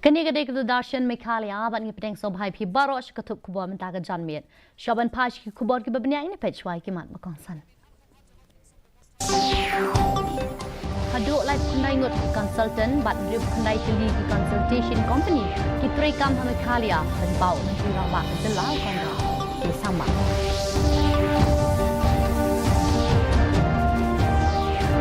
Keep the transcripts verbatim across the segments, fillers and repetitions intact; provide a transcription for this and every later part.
Kane ka dei ka Doordarshan Meghalaya, bad ngi pdiang sngewbha ïa phi baroh sha ka thup khubor mynta ka janmiet. Shuwa ban phai sha ki khubor kiba bniah, ngin peit shuwa ïa ki mat ba kongsan. Haduh laiphew khyndai ngut ki consultant bad hynriewphew khyndai tylli ki consultation company ki treikam ha Meghalaya, pynpaw u Myntri Rangbah ka jylla u Conrad K Sangma.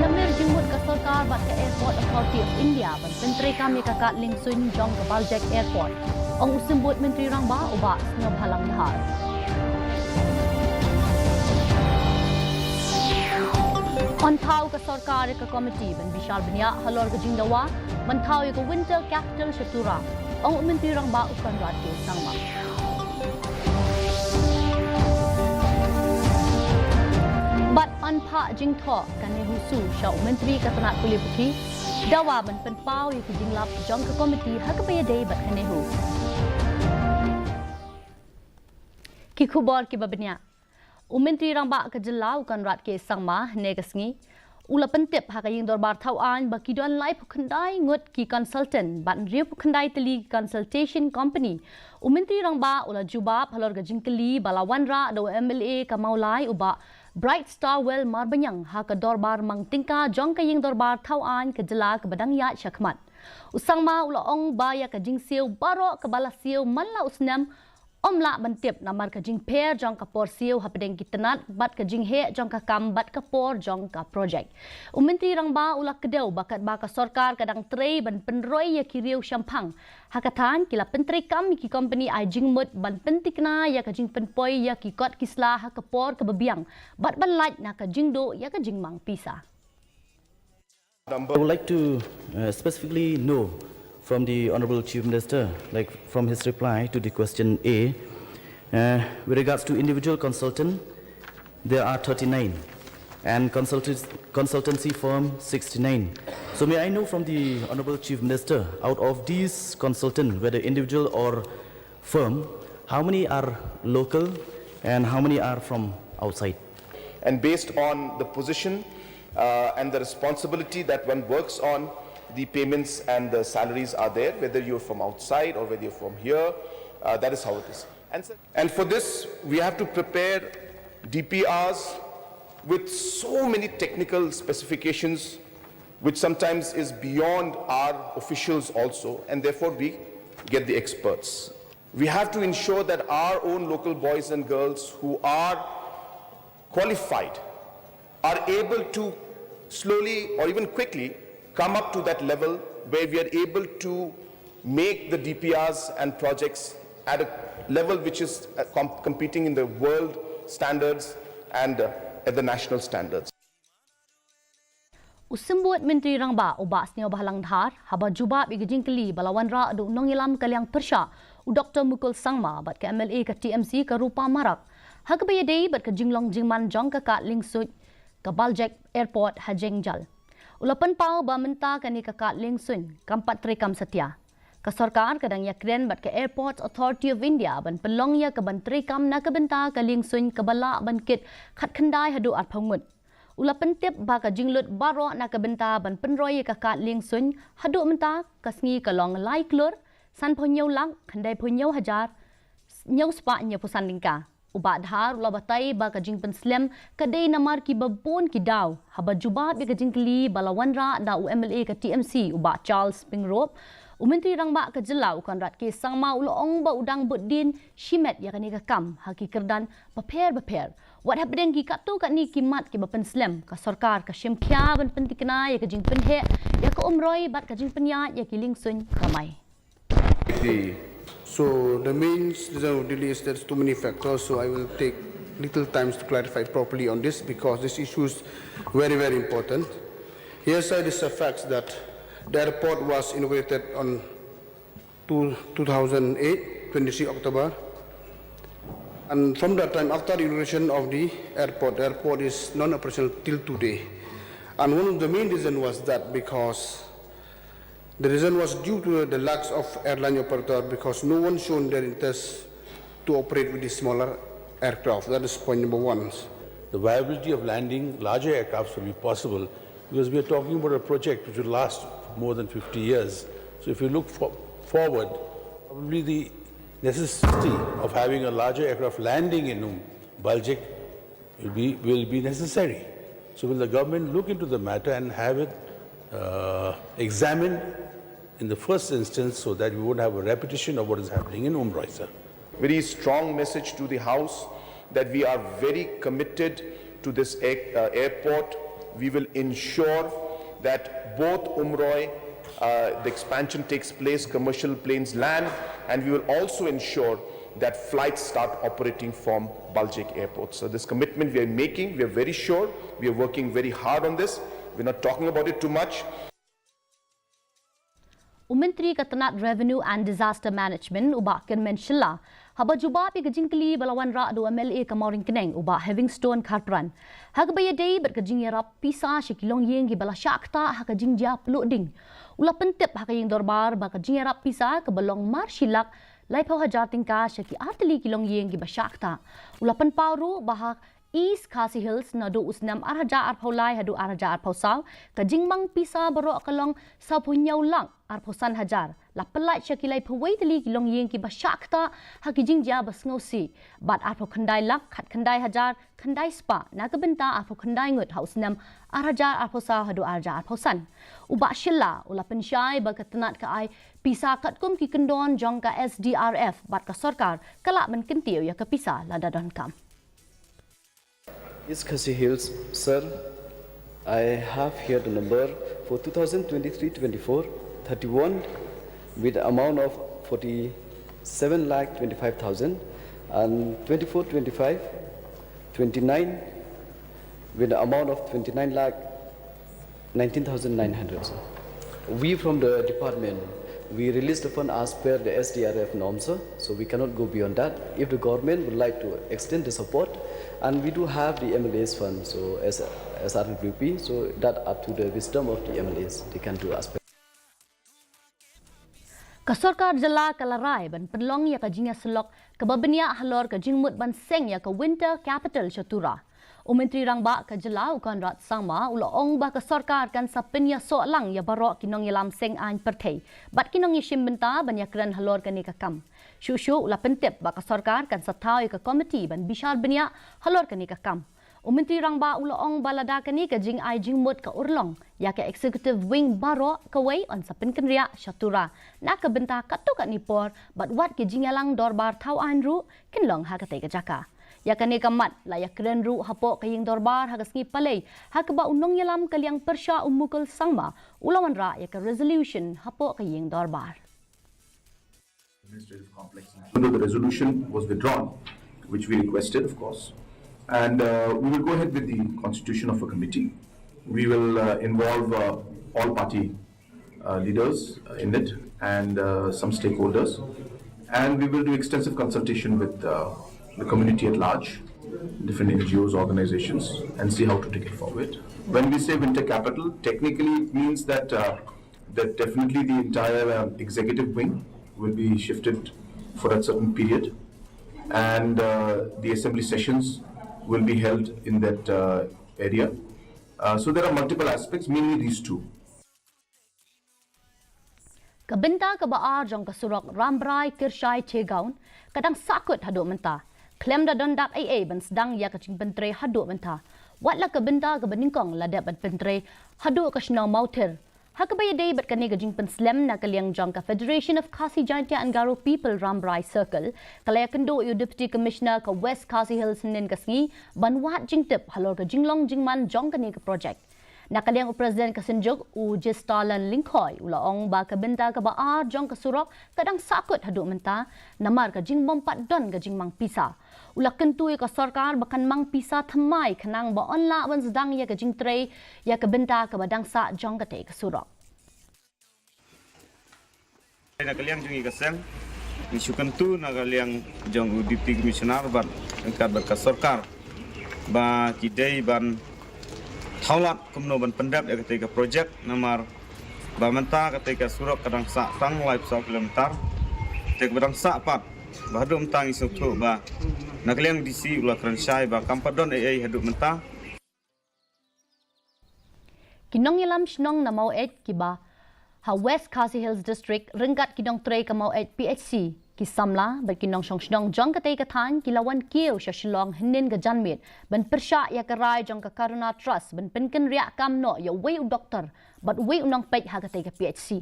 Ïa mir jingmut ka sorkar bad ka Airport Authority of India ban pyntreikam ïa ka kad lieng suiñ jong ka Baljek Airport, ong u Symbud Myntri Rangbah u Bah Sniawbhalang Dhar. Yn thaw ka sorkar ïa ka komiti ban bishar bniah halor ka jingdawa ban thaw ïa ka Winter Capital sha Tura, ong u Myntri Rangbah u Conrad K Sangma. Bad yn phah jingthoh ka NEHUSU sha u Myntri ka tnat pule puthi, dawa ban pynpaw ïa ki jinglap jong ka komiti ha kaba ïadei bad ka NEHU. Ki khubor kiba bniah. U Myntri Rangbah ka jylla u Conrad K Sangma hynne ka sngi u la pyntip ha ka ïing dorbar thaw aiñ ba ki don laiphew khyndai ngut ki consultant bad hynriewphew khyndai tylli ki consultation company. U Myntri Rangbah u la jubab halor ka jingkylli ba la wanrah da u MLA ka Mawlai u Bah Bright Starwell Marbaniang ha ka dorbar mang tyngka jong ka ïing dorbar thaw aiñ ka jylla kaba dang ïaid shakhmat. U Sangma u la ong ba ïa ka jingsiew baroh kaba la siew man la u snem ym lah ban tip namar ka jingpher jong ka por siew hapdeng ki tnat bad ka jingheh jong ka kam bad ka por jong ka projek. U Myntri Rangbah u la kdew ba katba ka sorkar ka dang trei ban pynroi ïa ki riew shemphang, ha ka thaiñ ki la pyntreikam ïa ki kompani ai jingmut ban pynthikna ïa ka jingpynpoi ïa ki kot ki sla ha ka por kaba biang bad ban lait na ka jingduh ïa ka jingmang pisa. I would like to uh, specifically know from the Honorable Chief Minister, like from his reply to the question A, uh, with regards to individual consultant, there are thirty-nine, and consultants, consultancy firm sixty-nine. So may I know from the Honorable Chief Minister, out of these consultants, whether individual or firm, how many are local and how many are from outside? And based on the position uh, and the responsibility that one works on, the payments and the salaries are there, whether you're from outside or whether you're from here. Uh, that is how it is. And, and for this, we have to prepare D P Rs with so many technical specifications, which sometimes is beyond our officials also, and therefore we get the experts. We have to ensure that our own local boys and girls who are qualified are able to slowly or even quickly come up to that level where we are able to make the D P Rs and projects at a level which is uh, com- competing in the world standards and uh, at the national standards. U Symbud Myntri Rangbah u Bah Sniawbhalang Dhar haba jubab ïa ka jingkylli ba la wanrah da u nongïalam ka liang pyrshah u Doktor Mukul Sangma bad ka MLA ka TMC ka Rupa Marak ha kaba ïadei bad ka jinglong jingman jong ka kad lieng suiñ ka Baljek Airport ha Jengjal. U la pynpaw ba mynta kane ka kad lieng suiñ kam pat treikam satia. Ka sorkar ka dang ïakren bad ka Airports Authority of India ban pynlong ïa ka ban treikam na ka bynta ka lieng suiñ kaba lah ban kit khatkhyndai haduh arphew ngut. U la pyntip ba ka jinglut baroh na ka bynta ban pynroi ïa ka kad lieng suiñ haduh mynta ka sngi ka long lai klur sanphew hynñiew lak khyndaiphew hynñiew hajar hynñiew spah hynñiewphew san tyngka. U Bah Dhar u la batai ba ka jingpynslem ka dei namar kiba bun ki daw. Haba jubab ïa ka jingkylli ba la wanrah da u MLA ka TMC u Bah Charles Pyngrope, u Myntri Rangbah ka jylla u Conrad K Sangma u la ong ba u dang bud dien shimet ïa kane ka kam ha ki kyrdan bapher bapher. Wat hapdeng ki katto katne ki mat kiba pynslem, ka sorkar ka shim khia ban pynthikna ïa ka jingpynheh ïa ka umroi bad ka jingpynïaid ïa ki lieng suiñ kamai. So the main reason of delay is there's too many factors, so I will take little times to clarify properly on this because this issue is very, very important. Here side is the facts that the airport was inaugurated on two, two thousand eight, twenty-three October. And from that time, after the inauguration of the airport, the airport is non-operational till today. And one of the main reason was that because the reason was due to the lack of airline operator because no one shown their interest to operate with the smaller aircraft. That is point number one. The viability of landing larger aircraft will be possible because we are talking about a project which will last more than fifty years. So if you look for, forward, probably the necessity of having a larger aircraft landing in Baljik will be, will be necessary. So will the government look into the matter and have it uh, examined in the first instance so that we won't have a repetition of what is happening in Umroi, sir? Very strong message to the House that we are very committed to this air, uh, airport. We will ensure that both Umroi, uh, the expansion takes place, commercial planes land, and we will also ensure that flights start operating from Baljik Airport. So this commitment we are making, we are very sure, we are working very hard on this. We're not talking about it too much. U Myntri ka tnat Revenue and Disaster Management u Bah Kyrmen Shylla haba jubab ïa ka jingkylli ba la wanrah da u MLA ka Mawryngkneng u Bah Heavingstone Kharpran ha kaba ïadei bad ka jingïarap pisa sha ki longïing kiba la shah ktah ha ka jingjia pluh ding, u la pyntip ha ka ïing dorbar ba ka jingïarap pisa kaba long mar shi lak laiphew hajar tyngka sha ki ar tylli ki longïing kiba shah ktah. U la pynpaw ruh ba ha East Khasi Hills naduh u snem ar hajar arphew lai haduh ar hajar arphew saw ka jingmang pisa baroh ka long sawphew hynñiew lak arphew san hajar, la pyllait sha ki laiphew wei tylli ki longïing kiba shah ktah ha ki jingjia ba sngewsih bad arphew khyndai lak khatkhyndai hajar khyndai spah na ka bynta arphew khyndai ngut ha u snem ar hajar arphew saw haduh ar hajar arphew san. U Bah Shylla u la pynshai ba ka tnat ka ai pisa katkum ki kyndon jong ka SDRF bad ka sorkar ka lah ban kyntiew ïa ka pisa lada donkam. East Khasi Hills, sir, I have here the number for two thousand twenty-three twenty-four, thirty-one with amount of forty-seven lakh twenty-five thousand, and twenty-four twenty-five, twenty-nine with the amount of twenty-nine lakh nineteen thousand nine hundred, sir. We from the department, we release the fund as per the SDRF norm, sir. So we cannot go beyond that. If the government would like to extend the support, and we do have the MLA's fund, so as, as RWP, so that up to the wisdom of the MLAs, they can do as per. Ka sorkar jylla ka la rai ban pynlong ïa ka jingïasyllok kaba bniah halor ka jingmut ban seng ïa ka Winter Capital sha Tura. U Myntri Rangbah ka jylla u Conrad Sangma u la ong ba ka sorkar kan sa pynïasoh lang ïa baroh ki nongïalam seng aiñ pyrthei bad ki nongïashim bynta ban ïakren halor kane ka kam. Shuh shuh u la pyntip ba ka sorkar kan sa thaw ïa ka komiti ban bishar bniah halor kane ka kam. U Myntri Rangbah u la ong ba lada kane ka jingai jingmut ka urlong ïa ka executive wing baroh kawei yn sa pynkynriah sha Tura na ka bynta katto katne por bad wat ki jingïalang dorbar thaw aiñ ruh kin long ha katei ka jaka. Ïa kane ka mat la ïakren ruh hapoh ka ïing dorbar ha ka sngi Palei ha kaba u nongïalam ka liang pyrshah u Mukul Sangma u la wanrah ïa ka resolution hapoh ka ïing dorbar. Administrative complex. Even though the resolution was withdrawn, which we requested, of course, and uh, we will go ahead with the constitution of a committee. We will uh, involve uh, all party uh, leaders uh, in it and uh, some stakeholders, and we will do extensive consultation with uh, the community at large, different N G Os, organizations, and see how to take it forward. When we say winter capital, technically it means that uh, that definitely the entire uh, executive wing will be shifted for a certain period, and uh, the assembly sessions will be held in that uh, area. Uh, so there are multiple aspects, mainly these two. Ka bynta kaba ar jong ka surok Rambrai Kyrshai Chegaon ka dang sahkut haduh mynta. Khlem da don dak ei ei ban sdang ïa ka jingpyntrei haduh mynta. Wat la ka bynta kaba nyngkong la dep ban pyntrei haduh ka shnong Mawthir. Ha kaba ïadei bad kane ka jingpynslem na ka liang jong ka Federation of Khasi Jaintia and Garo People Rambrai Circle, ka la ïakynduh ïa u Deputy Commissioner ka West Khasi Hills hynnin ka sngi ban wad jingtip halor ka jinglong jingman jong kane ka project. Na ka liang u President ka Synjuk u Jistarlan Lyngkhoi u la ong ba ka bynta kaba ar jong ka surok ka dang sahkut haduh mynta namar ka jingbym pat don ka jingmang pisa. U la kyntu ïa ka sorkar ba kan mang pisa thymmai khnang ba yn lah ban sdang ïa ka jingtrei ïa ka bynta kaba dang sah jong katei ka surok. Na ka liang jong i ka seng ngi shu kyntu na ka liang jong u Deputy Commissioner bad ryngkat bad ka sorkar ba ki dei ban thaw lad kumno ban pyndep ïa katei ka project namar ba mynta katei ka surok ka dang sah tang laiphew saw kilometer. Te kaba dang sah pat ba haduh mynta ngi sngewthuh ba na ka liang DC u la kren shai ba kam pat don ei ei haduh mynta. Ki nongïalam shnong na Maweit kiba Ha West Khasi Hills District, ryngkat ki nongtrei ka Maweit P H C, ki samla bad ki nongshong shnong jong katei ka thaiñ ki la wan kiew sha Shillong hynnin ka janmiet ban pyrshah ïa ka rai jong ka Karuna Trust ban pynkynriah kam noh ïa uwei u doktor bad uwei u nongpeit ha katei ka P H C.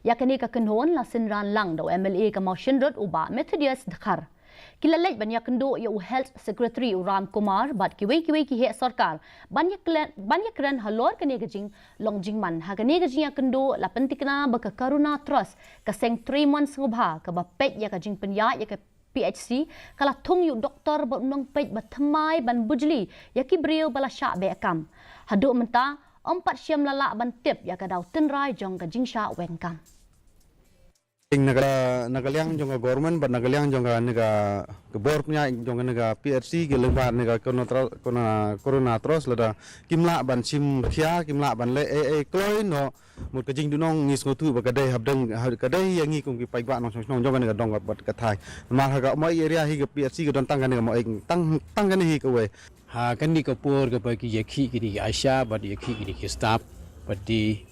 Ïa kane ka kynhun la synran lang da u M L A ka Mawshynrut, u Bah Methodius Dkhar. Ki la leit ban ïakynduh ïa u Health Secretary, u Ram Kumar, bad kiwei kiwei ki heh sorkar ban ïakren, ban ïakren halor kane ka jinglong jingman. Ha kane ka jingïakynduh la pynthikna ba ka Karuna Trust, ka seng trei mon sngewbha kaba peit ïa ka jingpynïaid ïa ka P H C, ka la thung ïa u doktor bad u nongpeit ba thymmai ban bujli ïa ki briew ba la shah beh kam. Haduh mynta, ym pat shym la lah ban tip ïa ka daw tynrai jong ka jingshah weng kam. Na ka, na ka liang jong ka government bad na ka liang jong ka, na ka, ka bor pynïaid jong ka, na ka P H C, ka lyngba na ka Corona Tru-, Corona, Corona Trust, lada kim lah ban shim khia, kim lah ban leh ei ei kloi noh, mut ka jingduhnong ngi sngewthuh ba ka dei hapdeng, ha, ka dei ïa ngi kum ki paidbah nongshong shnong jong ka, na ka dong bad ka thaiñ. Namar ha ka Maweit area hi ka P H C ka don tang kane ka Maweit, tang, tang kane hi kawei. Ha kane ka por kaba ki ïakhih kine ki ASHA bad ïakhih kine ki staff, bad te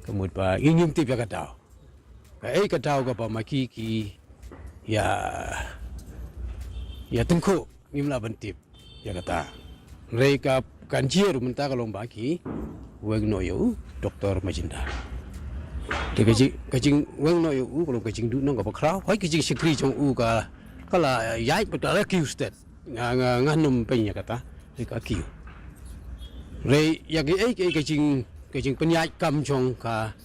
ka mut ba ngi ngim tip ïa ka daw. Kaei ka daw kaba ma ki ki ïa, ïa tyngkhuh, ngim lah ban tip ïa kata. Hynrei ka, kan jia ruh mynta ka long ba ki weng noh ïa u Doktor Majumdar. Te ka jing, ka jingweng noh ïa u ka long ka jingduhnong kaba khraw. Hooid ka jingshakri jong u ka, ka la ïaid bad ka la kiew stet. Nga, nga, ngan ym pyn ïa kata, ïa ka kiew. Hynrei ïa kiei kiei ka jing, ka jingpynïaid kam jong ka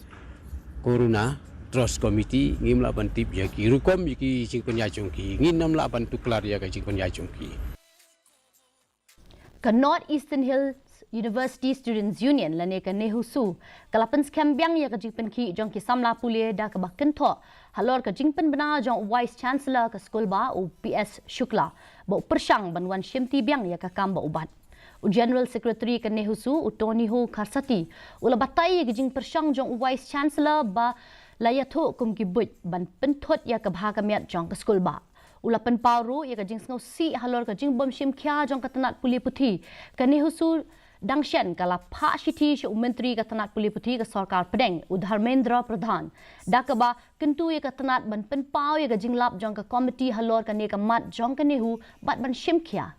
Corona Trust Committee, ngim lah ban tip ïa ki rukom ïa ki jingpynïaid jong ki, ngin ym lah ban tuklar ïa ka jingpynïaid jong ki. Ka North Eastern Hills University Students Union lane ka NEHUSU, ka la pynskhem biang ïa ka jingpynkhih jong ki samla pule da kaba kynthoh halor ka jingpynbna jong u Vice Chancellor ka skulbah, u P S Shukla, ba u pyrshang ban wan shimti biang ïa ka kam ba u bat. U General Secretary ka NEHUSU, u Toniho Kharsati, u la batai ïa ka jingpyrshang jong u Vice Chancellor ba la ïathuh kum ki buit ban pynthut ïa ka bha ka miat jong ka skulbah. U la pynpaw ruh ïa ka jingsngewsih halor ka jingbym shim khia jong ka tnat pule puthi. Ka NEHUSU dang shen ka la phah shithi sha u Myntri ka tnat pule puthi ka Sorkar Pdeng, u Dharmendra Pradhan, da kaba kyntu ïa ka tnat ban pynpaw ïa ka jinglap jong ka komiti halor kane ka mat jong ka NEHU bad ban shim khia.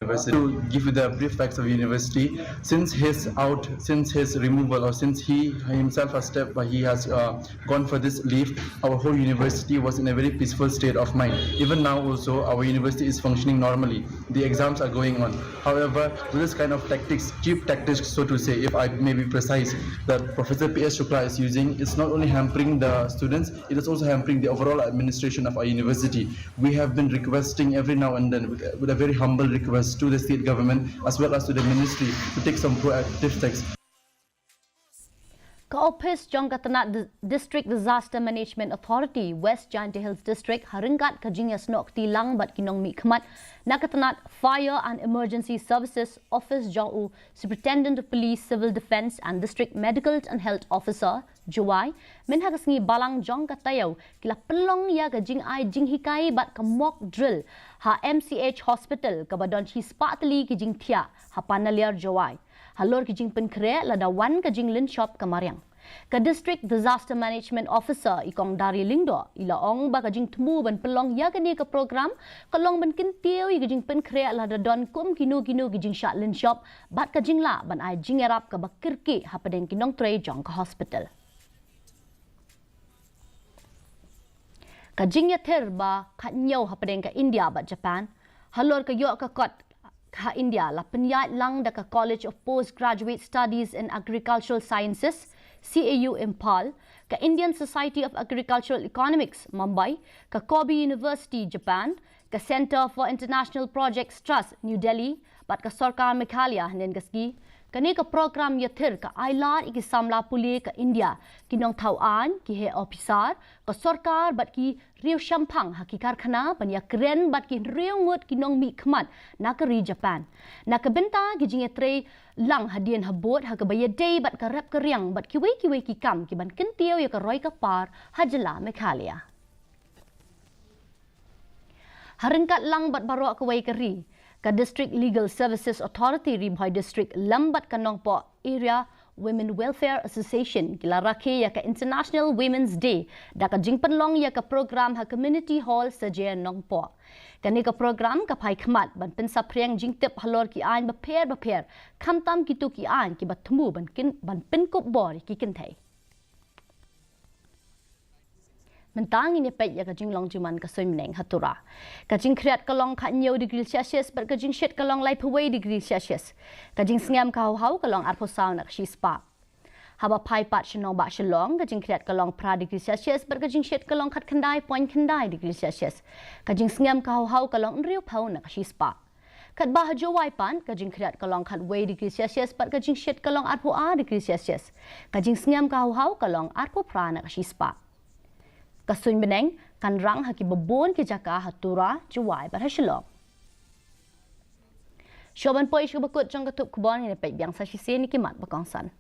To give you the brief facts of university, since his out, since his removal, or since he himself has stepped, uh, he has uh, gone for this leave, our whole university was in a very peaceful state of mind. Even now also, our university is functioning normally. The exams are going on. However, with this kind of tactics, cheap tactics, so to say, if I may be precise, that Professor P S Shukla is using, it's not only hampering the students, it is also hampering the overall administration of our university. We have been requesting every now and then, with, with a very humble request to the state government as well as to the ministry to take some proactive steps. Ka ophis jong ka tnat Di-, District Disaster Management Authority, West Jaintia Hills District, ha ryngkat ka jingïasnoh kti lang bad ki nongmihkhmat na ka tnat Fire and Emergency Services, Office jong u Superintendent of Police, Civil Defence and District Medical and Health Officer, Jowai, mynha ka sngi Balang jong ka taïew, ki la pynlong ïa ka jingai jinghikai bad ka mock drill ha M C H Hospital kaba don shispah tylli ki jingthiah ha Panaliar, Jowai, halor ki jingpynkhreh lada wan ka jinglynshop ka mariang. Ka District Disaster Management Officer, i Kong Dari Lyngdoh, i la ong ba ka jingthmu ban pynlong ïa kane ka program ka long ban kyntiew ïa ka jingpynkhreh lada don kum kino kino ki jingshah lynshop bad ka jinglah ban ai jingïarap kaba kyrkieh hapdeng ki nongtrei jong ka hospital. Ka jingïathir ba khatñiew hapdeng ka India bad Japan halor ka ïoh ka kot ha India la pynïaid lang da ka College of Postgraduate Studies in Agricultural Sciences, C A U Imphal, ka Indian Society of Agricultural Economics, Mumbai, ka Kobe University, Japan, ka Centre for International Projects Trust, New Delhi, bad ka Sorkar Meghalaya, hynnin ka sngi. Kane ka program ïathir ka ai lad ïa ki samla pule ka India, ki nongthaw aiñ, ki heh ophisar ka sorkar bad ki riewshemphang ha ki karkhana ban ïakren bad ki hynriew ngut ki nongmihkhmat na ka ri Japan. Na ka bynta ki jingïatrei lang hadien habud ha kaba ïadei bad ka rep ka riang bad kiwei kiwei ki kam ki ban kyntiew ïa ka roi ka par ha jylla Meghalaya. Ha ryngkat lang bad baroh kawei ka ri, ka District Legal Services Authority Ri Bhoi District lem bad ka Nongpoh Area Women Welfare Association ki la rakhe ïa ka International Women's Day da ka jingpynlong ïa ka program ha Community Hall Saje Nongpoh. Kane ka program ka phai khmat ban pynsaphriang jingtip halor ki aiñ bapher bapher, khamtam kito ki aiñ kiba thmu ban kin, ban pynkup bor ïa ki kynthei. Mynta ngin ïa peit ïa ka jinglong jingman ka suiñ bneng ha Tura. Ka jingkhriat ka long khathynñiew degree Celsius bad ka jingshit ka long laiphew wei degree Celsius. Ka jingsngem ka hawhaw ka long arphew saw na ka shispah. Haba phai pat sha nongbah Shillong, ka jingkhriat ka long phra degree Celsius bad ka jingshit ka long khatkhyndai point khyndai degree Celsius. Ka jingsngem ka hawhaw ka long hynriewphew na ka shispah. Katba ha Jowai pat, ka jingkhriat ka long khatwei degree Celsius bad ka jingshit ka long arphew ar degree Celsius. Ka jingsngem ka hawhaw ka long arphew phra na ka shispah. Ka suiñ bneng kan rang ha kiba bun ki jaka ha Tura, Jowai bad ha Shillong. Shuwa ban poi sha kaba kut jong ka thup khubor, ngin ïa peit biang sa shisien ïa ki mat ba kongsan.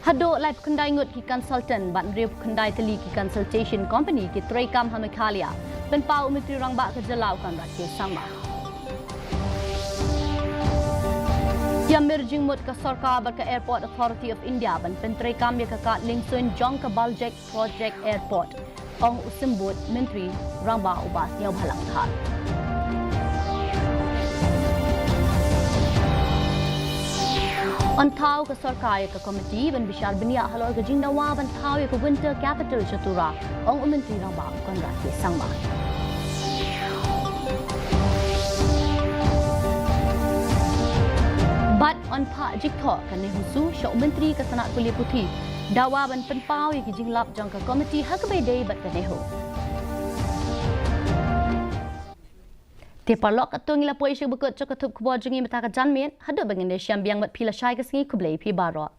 Haduh laiphew khyndai ngut ki consultant bad hynriewphew khyndai tylli ki consultation company ki treikam ha Meghalaya, pynpaw u Myntri Rangbah ka jylla u Conrad K Sangma. Ïa mir jingmut ka sorkar bad ka Airport Authority of India ban pyntreikam ïa ka kad liengsuiñ jong ka Baljek Project Airport, ong u Symbud Myntri Rangbah u Bah Sniawbhalang Dhar. Yn thaw ka sorkar ïa ka komiti ban bishar bniah halor ka jingdawa ban thaw ïa ka Winter Capital sha Tura, ong u Myntri Rangbah u Conrad K Sangma. Bad yn phah jingthoh ka NEHUSU sha u Myntri ka tnat pule puthi, dawa ban pynpaw ïa ki jinglap jong ka komiti ha kaba ïadei bad ka NEHU. Te paralok, katto ngi la poi sha kaba kut jong ka thup khubor jong ngi mynta ka janmiet, haduh ba ngin ïashem biang bad phi lashai ka sngi, khublei phi baroh.